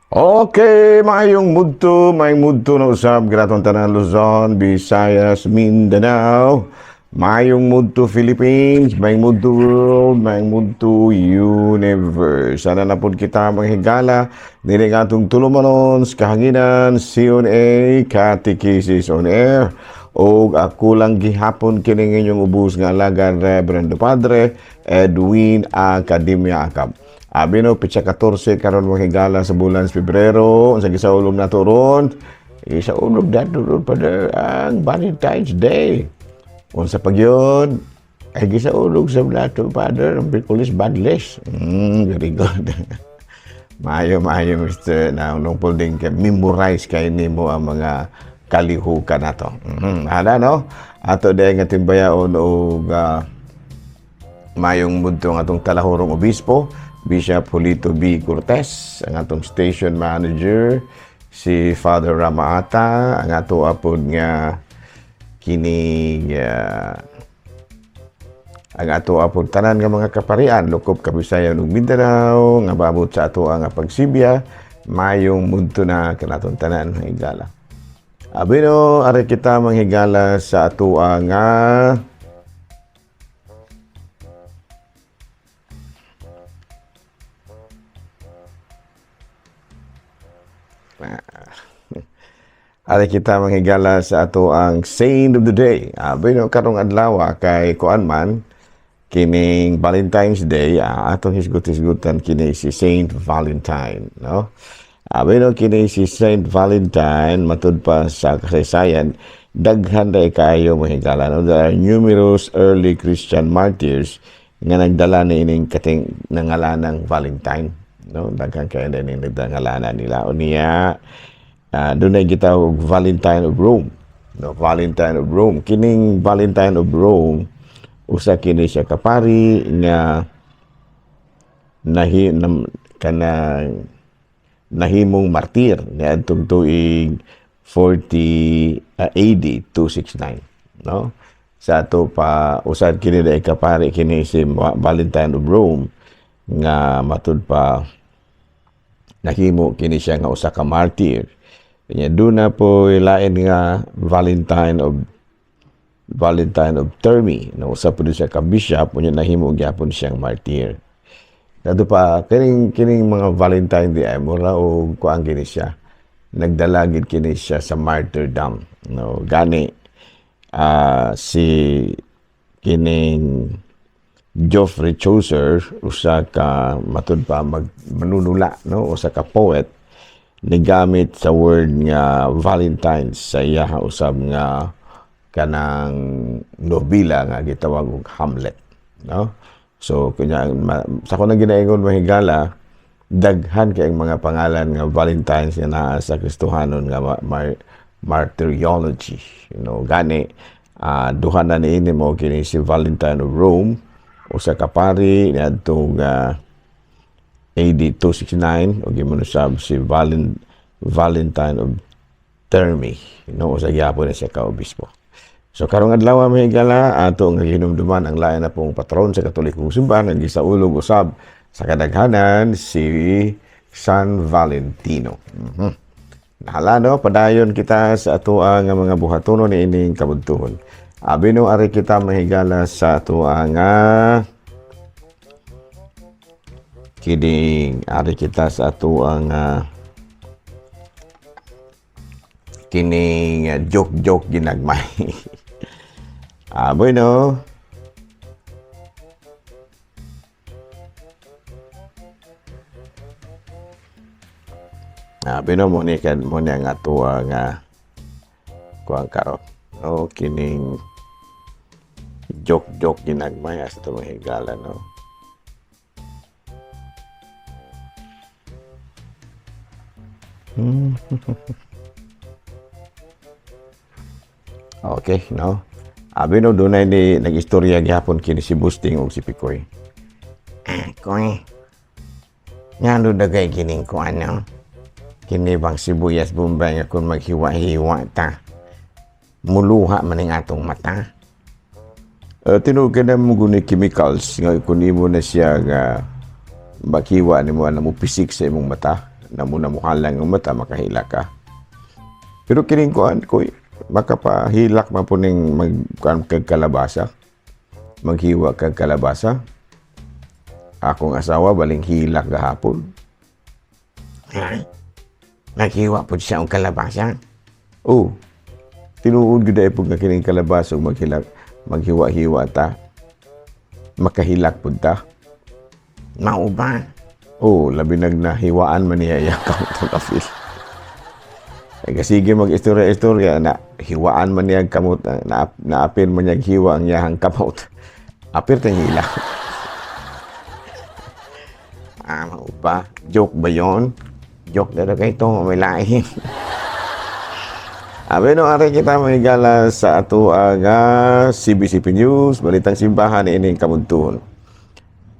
Okay, maayong mudto na usab gratong tanan Luzon, Visayas, Mindanao. Maayong mudto Philippines, maayong mudto world, maayong mudto universe. Sana na pud kita mga higala diri nga atong tulumanon sa kahanginan CNA Catechesis on Air. Og ako lang gihapon kining inyong ubos nga alagad, Reverendo Padre Edwin Academia Acab. Abi no, pitsa 14 karon mga higala sa bulan sa Pebrero, unsa gisaulog nato ron? Isaulog nato ron, Father, ang Valentine's Day. Unsa pag yun? Ay gisaulog sa nato, Father, ang Police Badless. Very good. Maayo, maayo, Mr. Na nung din kay memorize kay nimo ang mga kalihukan nato. Hala no? Ato dahil nga timbayaon og mayong mudto ang atong talahurong obispo, Bishop Julito B. Cortez, ang atong station manager, si Father Ramaata, ang ato apod nga kining ang ato apod tanan nga mga kaparian, lukop Kabisayan ug Mindanao, nga babot sa ato ang pagsibya, mayong mudto na kanatong tanan, higala. Abino, ari kita manghigala sa ato nga Ari kita manghigala sa ato ang Saint of the Day. Bueno, karong adlaw kay kuan man kining Valentine's Day, atong hisgot-hisgutan kini si Saint Valentine, no? Bueno, kini si Saint Valentine matud pa sa kasaysayan daghan day kaayo mahigala, no? There are numerous early Christian martyrs nga nagdala ni ining kating nangalanang Valentine, no? Daghan kaayo ning nagdangalanan nila. Unya dunay gitawag Valentine of Rome. No, Valentine of Rome. Kining Valentine of Rome, usa kini siya kapari nga nahi nam, kana nahimong martir niadtong tuig 40 AD 269, no? Sa ato pa usad kini dai kapari kini si Valentine of Rome nga matud pa nahimo kini siya nga usa ka martyr. Kanya doon na po lain nga Valentine of Terni, no, usa po siya ka bishop, unya nahimo gyapon siyang martyr. Kadto pa kining mga Valentine di ay mura og kuan kini siya. Nagdala gid kini siya sa martyrdom. No, gani si kining Geoffrey Chaucer, usa ka matud pa mag manunula, no, usa ka poet, nigamit sa word nga Valentines sa iya usab nga kanang nobela nga gitawag og Hamlet, no? So kunya sa ko na ginaingon, mahigala, daghan kay ang mga pangalan nga Valentines nga naa sa Kristohanon nga martyrology. Gani duha na niini mo kini si Valentine of Rome, usa ka pari niadtong AD 269, ug gimanusab si Valentine of Terni, no, usa gyapon na siya ka obispo. So karong adlaw, mahigala, ato nga hinumduman ang lain na pong patron sa Katolikong simbahan ang gisaulog usab sa kadaghanan, si San Valentino. Nahala no, padayon kita sa ato ang mga buhatonon ni ining kabudtuhon. Abi no, ari kita mahigala sa ato ang kining ari kita sa ato ang kining joke-joke ginagmay. Bueno. Bueno mo ni kan mo ni ang ato nga kuang karon. No, kining joke-joke ginagmay asa to mga higala, no. Okay, no. Abi no, dunay ni nag-istorya gihapon kini si Busting ug si Pikoy. Koy. Ngano dagay kining kuan, no? Kini bang sibuyas bombay nga kung maghiwa-hiwa ta, muluha man ning atong mata? Tinuod ka na mo guni chemicals nga kung imo na siya nga makiwa nimo na mo pisik sa imong mata. Namuna lang ang mata, makahilak ka. Pero kining kuan ko, makapahilak man po ning mag kuan kag kalabasa. Maghiwa kag kalabasa. Akong asawa baling hilak gahapon. Ha? Naghiwa po siya og kalabasa. Oh, tinuod gyud ay pud nga kining kalabasa ug maghilak, maghiwa-hiwa ta. Makahilak pud ta. Mao ba? Oh, labi nag nahiwaan man niya iyang kamot, kapil. Ay, sige, mag-istorya-istorya na hiwaan man niya ang kamot, na, naapil man niya ang hiwa ang iyang kamot. Apir tang hila. Ah, mao ba? Joke ba yon? Joke na kay ito, may lain. Abi no, ari kita mahigala sa ato ang CBCP News, Balitang Simbahan ining kabuntuhon.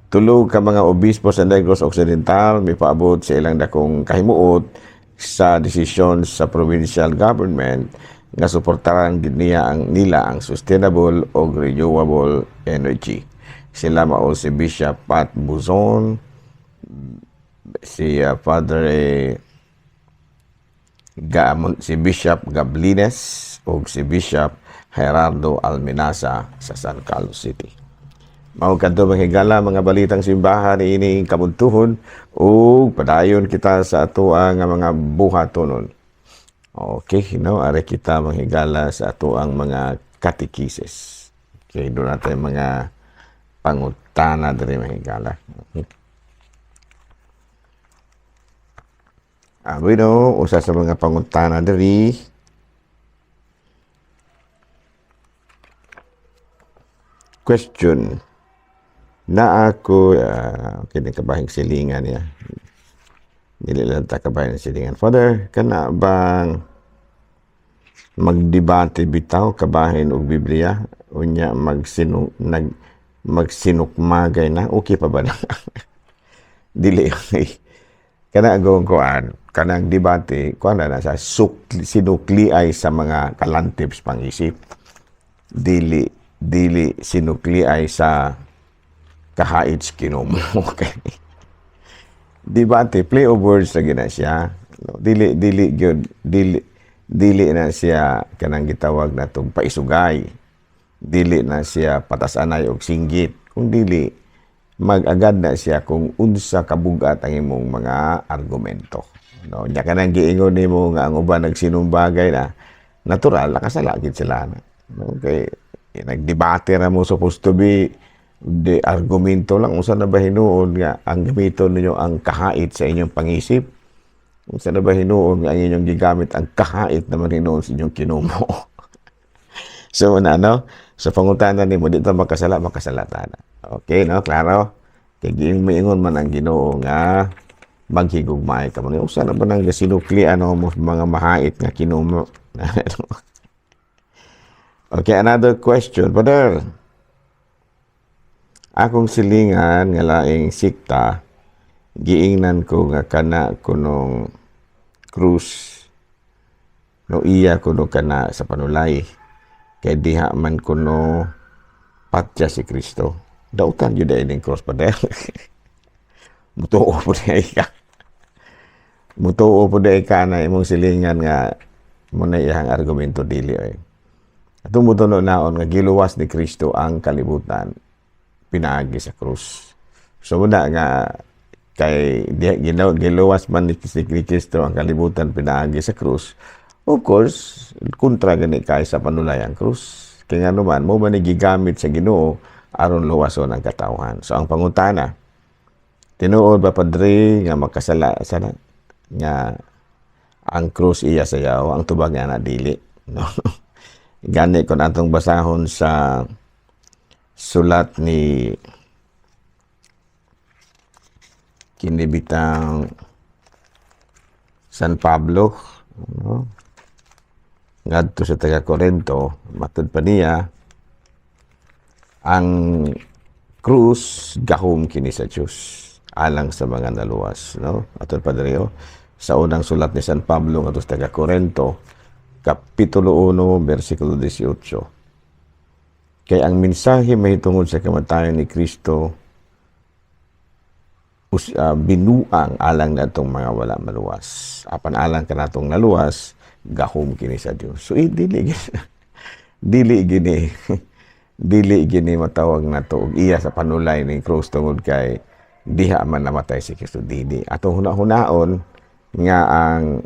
Tulo ka mga obispo sa Negros Occidental mipaabot sa ilang dakong kahimuot sa desisyon sa provincial government nga suportaran gid niya ang nila ang sustainable o renewable energy. Sila mao si Bishop Pat Buzon, si Padre si Bishop Gablines ug si Bishop Gerardo Alminaza sa San Carlos City. Mao kadto, mga higala, mga balitang simbahan ini kabuntuhon ug padayon kita sa atoang nga mga buhatonon. Okay, no, ari kita, mga higala, sa atoang mga katekises. Okay, duna tay mga pangutana diri, mga higala. Okay. Ah, bueno, usa sa mga pangutana diri. Question. Na ako, kini kabahing silingan niya. Dili lang ta kabahin silingan. Father, kana bang magdebate bitaw kabahin og Biblia, unya magsinukmagay na, okay pa ba na? Dili, okay. Kana ang kuan, kanang debate, kuan na na sa sinukli ay sa mga kalantip sa pangisip. Dili dili sinukli ay sa kahait kinom. Okay. Debate, play of words lagi na siya. No, dili dili gyud dili dili na siya kanang gitawag natong paisugay. Dili na siya patasanay og singgit. Kung dili mag-agad na siya kung unsa kabugat ang imong mga argumento. No, nya kanang giingon nimo nga ang uban nagsinumbagay na, natural nakasala gid sila na. No, kay nagdebate ra mo, supposed to be de argumento lang. Unsa na ba hinuon nga ang gamiton ninyo ang kahait sa inyong pangisip? Unsa na ba hinuon nga ang inyong gigamit ang kahait naman hinuon sa inyong kinumo? So na, no, sa pangutana nimo, di ta makasala, makasala ta na. Okay, no, klaro. Kay giing moingon man ang Ginoo nga maghigugmaay ka mo. Usa na ba nang sinukli ano mo mga mahait nga kinumo? Okay, another question. Brother, akong silingan nga laing sikta, giingnan ko nga kana kunong krus no iya kuno kana sa panulay kay diha man kuno patya si Kristo. Dautan yun ining cross, brother. Mutuo po diay ka. Mutuo po diay ka na imong silingan nga mo na iyang argumento? Dili oy. Atong mutuno naon nga giluwas ni Kristo ang kalibutan pinaagi sa krus. So muna nga kay giluwas man ni Kristo ang kalibutan pinaagi sa krus. Of course, kontra gani kay sa panulay ang krus. Kaya nga naman, mo man ni gigamit sa Ginoo aron luwason ang katawhan. So ang pangutana, tinuod ba, Padre, nga makasala sana nga ang krus iya sa yaw, ang tubag nga na dili, no? Gani kon atong basahon sa sulat ni kinibitang San Pablo, no, ngadto sa taga Corinto, matud pa niya ang krus gahom kini sa Dios alang sa mga naluwas, no? Atol pa diri, oh, sa unang sulat ni San Pablo ngadto sa taga Corinto, kapitulo 1, bersikulo 18: "Kay ang mensahe mahitungod sa kamatayon ni Kristo binuang alang natong mga wala maluwas. Apan alang kanatong naluwas, gahom kini sa Dios. So dili dili gini dili gini matawag nato og iya sa panulay ning krus tungod kay diha man namatay si Kristo, dili. Atong hunahunaon nga ang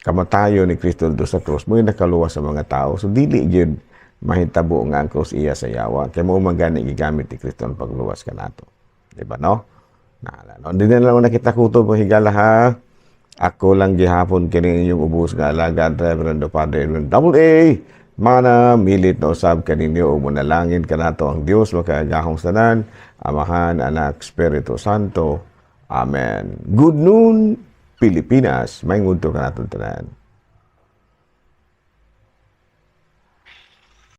kamatayon ni Kristo do sa krus mo nakaluwas sa mga tao. So dili gyud mahitabo nga ang krus iya sa yawa kay mao man gani gigamit ni Kristo ang pagluwas kanato. Di ba, no? Naala, no? Di na lang na kita kutob, higala, ha. Ako lang gihapon kini inyong ubos nga alagad, Reverendo Padre Edwin Double A. Mana milit na usab kaninyo ug manalangin kanato ang Dios makagagahom tanan, Amahan, Anak, Espiritu Santo. Amen. Good noon, Pilipinas. May ngunto kanatong tanan.